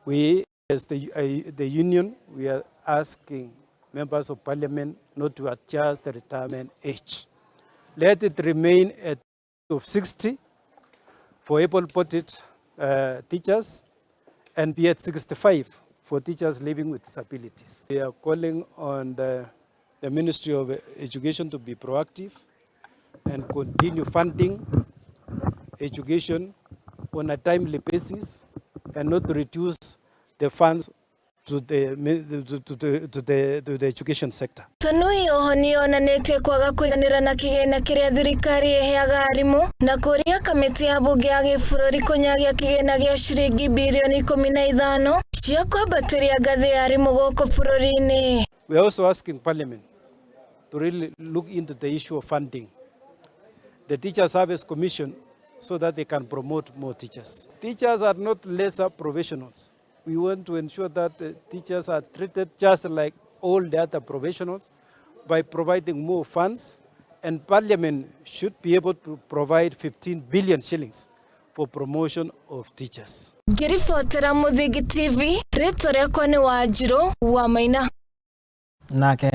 We, as the union, we are asking members of parliament not to adjust the retirement age. Let it remain at of 60 for able-bodied teachers and be at 65 for teachers living with disabilities. We are calling on the Ministry of Education to be proactive and continue funding education on a timely basis and not to reduce the funds to the education sector. Tanui oho nĩyonanĩtie kwaga kũiganĩra na kĩgĩna kĩrĩa thirikari ĩheaga arimũ na kũria kamĩtĩ ya bunge ya gĩbũrũri kũnyagia kĩgĩna gĩa ciringi birioni 15 cia kwambatĩria ngathĩ ya arimũ gũkũ bũrũri-inĩ. We are also asking Parliament to really look into the issue of funding the Teacher Service Commission so that they can promote more teachers. Teachers are not lesser professionals. We want to ensure that teachers are treated just like all the other professionals by providing more funds, and Parliament should be able to provide 15 billion shillings for promotion of teachers. Ngĩribotera Mũthingi TV, rĩtwa rĩakwa nĩ Wanjirũ wa Maina. Nake.